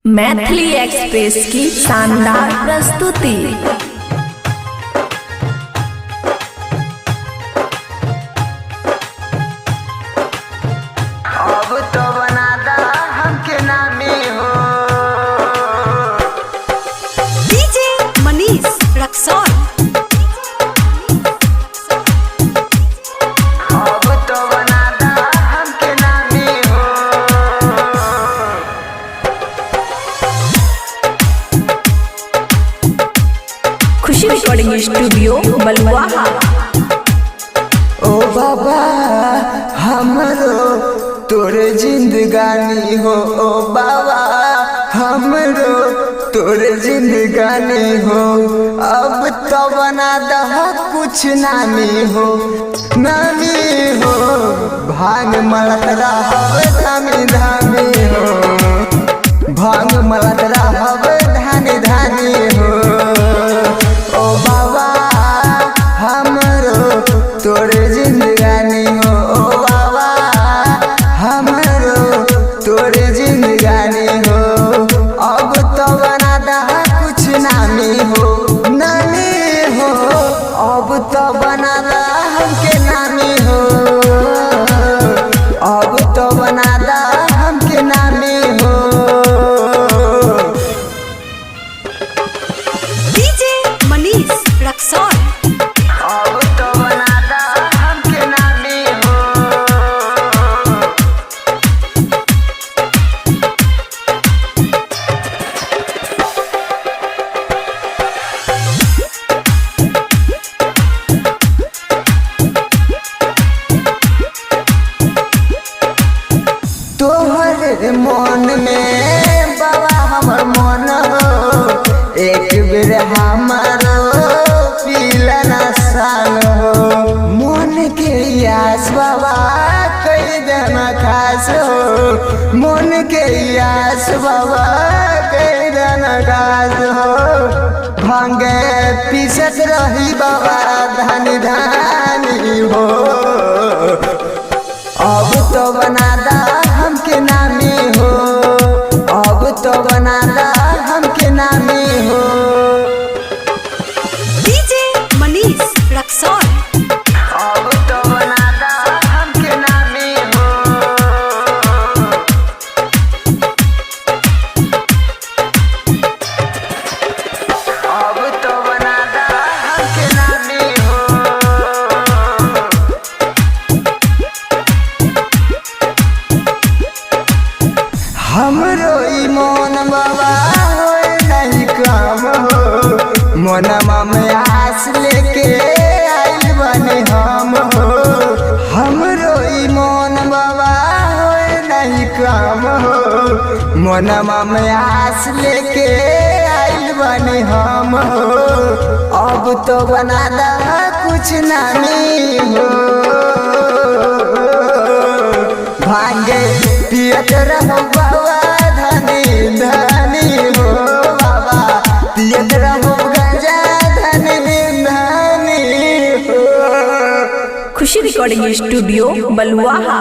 Maithili express की शानदार प्रस्तुति। अब तो बना दा हमके नामी हो। डीजे मनीष रक्सौल। अब तो बना दा हमके नामी हो। खुशी रिकॉर्डिंग स्टूडियो बलुआहा। ओ बाबा, हमरो तोरे जिंदगानी हो। ओ बाबा, हमरो तोरे जिंदगानी हो। अब तो बना दह कुछ नामी हो, नामी हो। भांग मलत रहब धामी धामी हो, भांग मलत रहब धानी धानी हो। ओ बाबा, हमरो तोरे जिंदगानी हो। ओ बाबा, हमरो तोरे जिंदगानी हो। अब तो बना दा कुछ नामी हो, नामी हो। अब तो बना दा हमके नामी हो। अब तो बना दा हमके नामी हो। डीजे मनीष रक्सौल। अब तो बना दा हमके नामी हो। तोहर मन में बाबा हमर मन हो, एक बेर हमारो पीला साल हो। मन के आस बाबा कई देना खास हो, मन के आस बाबा कई देना खास हो। भांगे पीसत रही बाबा धानी धानी हो। अब तो बना दा हमके नामी हो। अब तो बना दा हमके नामी हो। डीजे मनीष रक्सौल। अब तो बना दा हमके नामी हो। अब तो बना दा हमके नामी हो। हमरो ई मोन बाबा होए नहीं काम हो, मोनमा में आस लेके आइल बने हम हो। हमरो ई मोन बाबा होए नहीं काम हो, मोनमा में आस लेके आइल बने हम हो। अब तो बना दा कुछ नामी हो। भांगे पियत रहो बाबा धनी धनी हो, बाबा पियत रहो गंजा धनी धनी हो। खुशी रिकॉर्डिंग स्टूडियो बलुआहा।